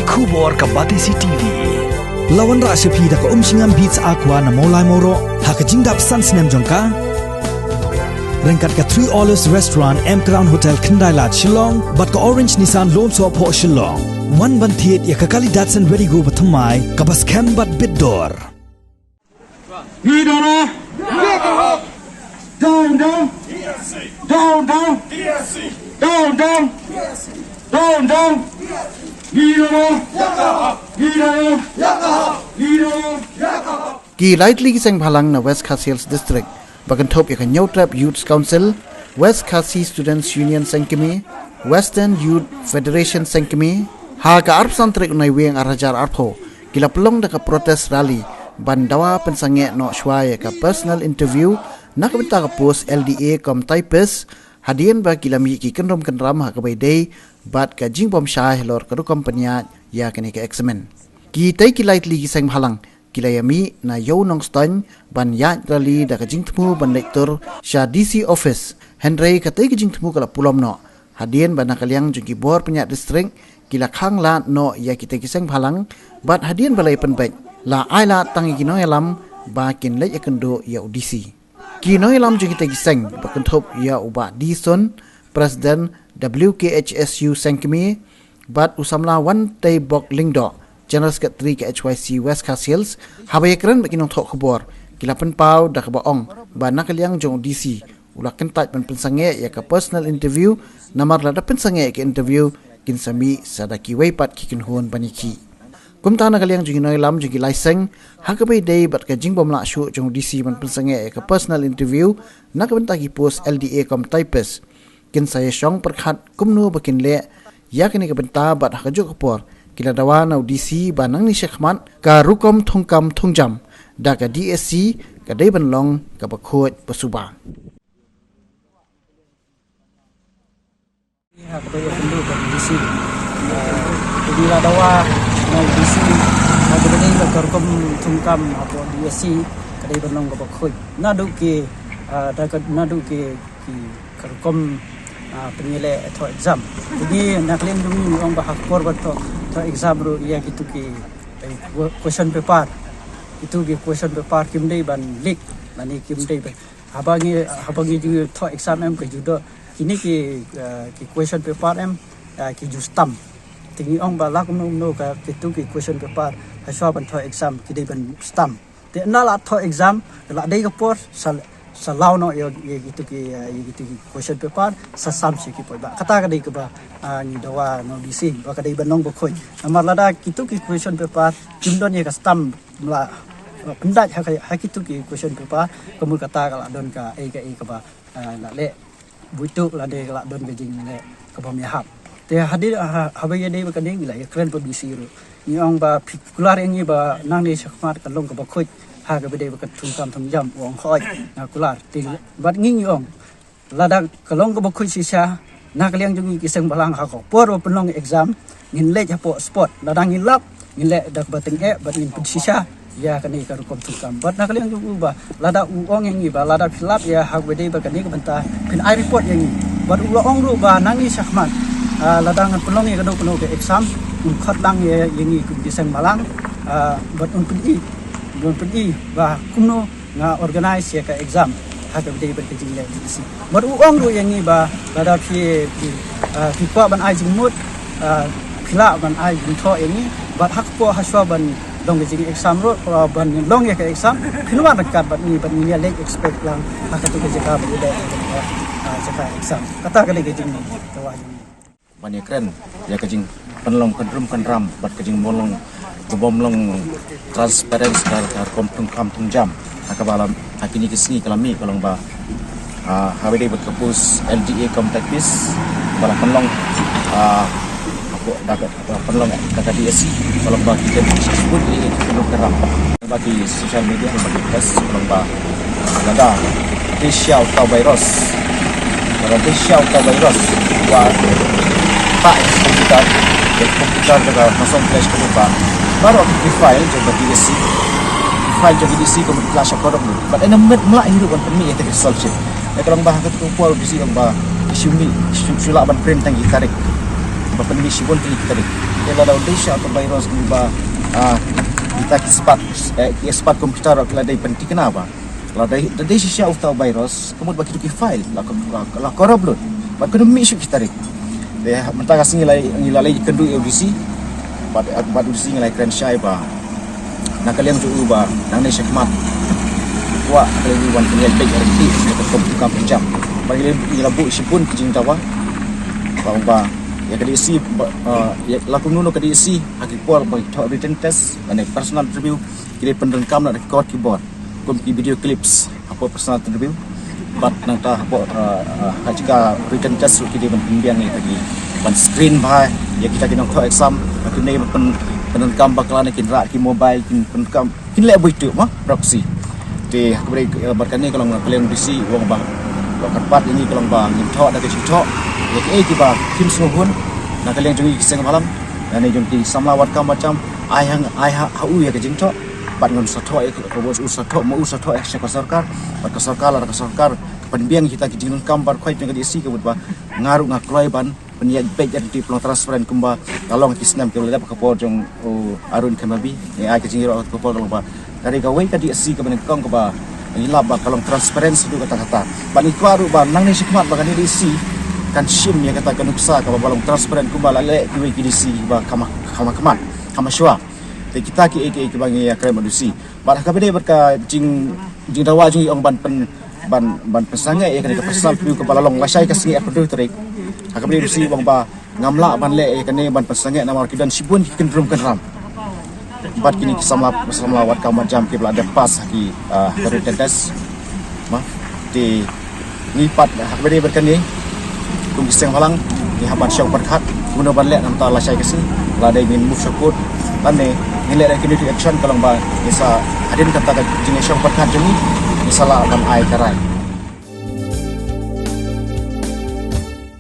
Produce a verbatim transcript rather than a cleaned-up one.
Khubor ka Batesi T V. La wanrah sha phi da ka Umshngam Beats Aqua na Mawlai Mawroh ha ka jingdap san snem jong ka. Ryngkat ka Three Olives Restaurant, M Crown Hotel, Khyndai Lad, Shillong, bad ka Orange Nissan Lumsohphoh, Shillong. Wan ban thied ïa ka kali Datsun Redi-GO bathymmai kaba skhem bad bit dor. Down, down. Down, down. Down, down. Down, down. Ki lai tylli ki seng bhalang na West Khasi Hills District, ba kynthup ïa ka Hynñiewtrep Youth Council, West Khasi Students Union Seng Kmie, Western Youth Federation Seng Kmie, ha ka arphew san tarik u Naiwieng ar hajar arphew, ki la pynlong da ka protest rally ban dawa pynsangeh noh shuwa ïa ka personal interview na ka bynta ka post L D A kum typist, hadien ba ki la mih ki kynrum kynram ha kaba ïadei bad ka jingbym shai halor ka rukom pynïaid ïa kane ka eksamin. Kitei ki lai tylli ki seng bhalang ki la ïamih na Ïew Nongstoiñ ban ïaid rally da ka jingthmu ban leit tur sha D C office. Hynrei katei ka jingthmu ka la pulom noh, hadien ba na ka liang jong ki bor pynïaid district ki la khang lad noh ïa kitei ki seng bhalang, bad hadien ba la ïa pynbeit, la ai lad tang ïa ki nongïalam ba kin leit ïakynduh ïa u D C. Ki nongïalam jong kitei ki seng ba kynthup ïa u Bah D Sun, President W K H S U Seng Kmie, bad u samla Wanteibok Lyngdoh, General Secretary ka H Y C West Khasi Hills, haba ïakren bad ki nongthoh khubor, ki la pynpaw da kaba ong ba na ka liang jong u D C u la kyntait ban pynsangeh ïa ka personal interview, namar lada pynsangeh ïa ka interview, kin sa mih sa da kiwei pat ki kynhun ban ïakhih. Kumta na ka liang jong ki nongïalam jong ki lai seng, ha kaba ïadei bad ka jingbym lah shuh jong u D C ban pynsangeh ïa ka personal interview na ka bynta ki post L D A kum typist, kin sa ïashong pyrkhat kumno ba kin leh ïa kane ka bynta, bad ha kajuh ka por ki la dawa na u D C ba nangne shakhmat ka rukom thungkam thungjam da ka D S C ka dei ban long kaba khuid ba suba. Ha kaba ïakynduh bad D C. Ah, ki la dawa na D C ha kaba dei ka rukom thungkam hapoh D S C ka dei ban long kaba khuid. Naduh ki, ah, da ka, naduh ki, ki ka rukom, ah, pynïaleh thoh exam. Te ngi na ka liang jong ngi ong ba ha ka por ba thoh, thoh exam ruh ïa kitu ki, eh, question paper. Kitu ki question paper kim dei ban leak, lane kim dei ban Haba ngi, haba ngi ju thoh exam em ka ju don kine ki, eh, ki question paper em, eh, ki ju stamp. Te ngi ong ba la kumno kumno ka kitu ki question paper ha shuwa ban thoh exam ki dei ban stamp. Te ynda la thoh exam la dei ka por sa, sa law noh ïa, ïa kitu ki, eh, ïa kitu ki question paper sa sam sha ki paidbah. Kata ka dei kaba, ah, ngi dawa na u D C ba ka dei ban long ba khuid. Namar lada kitu ki question paper kim don ïa ka stamp, la, eh, pyndait ha ka, ha kitu ki question paper, ka mut kata ka la don kaei kaei kaba, eh, la leh buit, lane ka la don ka jingleh kabym ïahap. Te hadien, ha, haba ïadei bad kane ngi la ïakren bad u D C ruh. Ngi ong ba phi kular ïa ngi ba nangne shakhmat kan long kaba khuid ha kaba dei bad ka thungkam thungjam, u ong hooid, nga kular. Te bad ngi ngi ong lada ka long kaba khuid shisha, na ka liang jong ngi ki seng bhalang ha ka por ba pynlong exam, ngin leit hapoh spot. Lada ngi lap, ngin leh da kaba tyngeh, bad ngin pynshisha ïa kane ka rukom thungkam. Bad na ka liang jong u ba, lada u ong ïa ngi ba, lada phi lap ïa ha kaba dei bad kane ka bynta, phin ai report ïa ngi. Bad u la ong ruh ba nangne shakhmat, ah, lada ngan pynlong ïa kano kano ka exam, un khot lang ïa, ïa ngi kum ki seng bhalang, ah, bad un pyni, un pyni ba kumno nga organise ïa ka exam ha kaba dei bad ka jingleh D S C. Bad u ong ruh ïa ngi ba lada phi, phi, ah, phi kwah ban ai jingmut, ah, phi lah ban ai jingthoh ïa ngi. Bad ha ka por ha shuwa ban long ka jing exam ruh, ah, ban long ïa ka exam, phin wan ryngkat bad ngi, bad ngin ïa leit inspect lang ha katu ka jaka ba u leh, ah, jaka exam. Kata ka dei ka jingdawa ïa ngi. Ban ïakren ïa ka jingpynlong kynrum kynram bad ka jingpynlong kabym long transparent ka, ka rukom thungkam thungjam. Ha kaba la, ha kine ki sngi ka la mih ka long ba, ah, haba dei bad ka post L D A kum typist ba la pynlong, ah, da ka, da ka pynlong da ka D S C ka long ba ki kynrum kynram. Ba ki social media, ba ki press, ba lada phi sha uta u virus, lada phi sha uta u virus, wa ta computer, computer da ka personal flash ka ba, baroh ki file jong ka D S C, file jong ka D S C ka mutla sha baroh ni. But ena met mla hiru ban pynmih ïa ka result shi. Ïa ka long ba ha ka tu por D S C long ba shu mih, shu, shu lah ban print tang ki tarik. ba pynmih shibun tylli ki tarik. Te lada u dei shisha uta u virus kumba, ah, kita ki spot, eh, ki spot computer ki la dei pynthikna ba lada dei, da dei shisha uta u virus, ka mut ba kito ki file la, la, la corrupt lut. Bad kano mih shuh ki tarik. Te mynta ka sngi la, ngi la leit kynduh ïa u D C. Bad, bad u D C ngi la kren shai ba na ka liang jong u ba nangne shakhmat kwah ka liang u ban pynïaid beit ïa ka rukom kam pynjam. Bad ngi la, ngi la buh shibun ki jingdawa ba, ba ïa ka D C ba, ah, ïa la kumno ka D C ha ki por ba ki thoh written test lane personal interview, ki dei pyndonkam na ki kot ki bor kum ki video clips hapoh personal interview. Bad nangta hapoh, ah, ah, ha jaka written test ruh ki dei ban pynbiang ïa kita ki, ban screen bha ïa kita ki nongthoh exam. Bad ki dei ban pyn, pyndonkam bakla na ki, na ki mobile, kin pyndonkam, kin leh buit tu ma proxy. Te ha kaba ïadei, eh, bad kane ka long na ka liang D C u ong ba, long kyrpad ïa ngi ka long ba ngin thoh da ka jingthoh ïa kiei kiba kim sngewhun. Na ka liang jong ngi ki seng bhalang lane jong ki samla wad kam wad jam, ai ha, ai ha, ha u ïa ka jingthoh. Bad ngan sa thoh ïa ka, ka bos u sa thoh, ma u sa thoh ïa ka sorkar. Bad ka sorkar, lada ka sorkar ka pynbiang kita ki jingdonkam baroh khoit jong ka D C, ka mut ba nga ruh nga kloi ban pynïaid beit ïa ka rukom transparent kumba ka long ki snem kiba la dep ha ka por jong u Arun Kaimabi. Ngi ai ka jingïaroh ha ka por ka long ba ka dei kawei ka D C kaba nyngkong kaba ngi lap ba ka long transparent haduh katta katta. Bad ngi kwah ruh ba nangne shakhmat ba kane D C kan shim ïa kata ka nuksa kaba, ba long transparent kumba la leh kiwei ki D C ba kham, kham, kham, kham shuwa. Te kita kiei kiei kiba ngi ïakren bad u D C. Bad ha kaba ïadei bad ka jing, jingdawa jong ngi, ong ban pyn, ban, ban pynsangeh ïa kane ka personal interview kaba la long lashai ka sngi arphew hynriew tarik. Ha kaba ïadei u D C u ong ba ngam lah ban leh ïa kane ban pynsangeh namar ki don shibun ki kyndrum kyndram. Bad kine ki samla, samla wad kam wad jam kiba la dep pass ha ki, ah, ha ka written test. Ma, te ngi pat ha kaba ïadei bad kane kum ki seng bhalang ngi hap ban shong pyrkhat kumno ban leh namar lashai ka sngi. Lada ngin move sha court lane ngin leh da ki community action, ka long ba ngi sa, hadien kata ka jingshong pyrkhat jong ngi, ngi sa lah ban ai ka rai.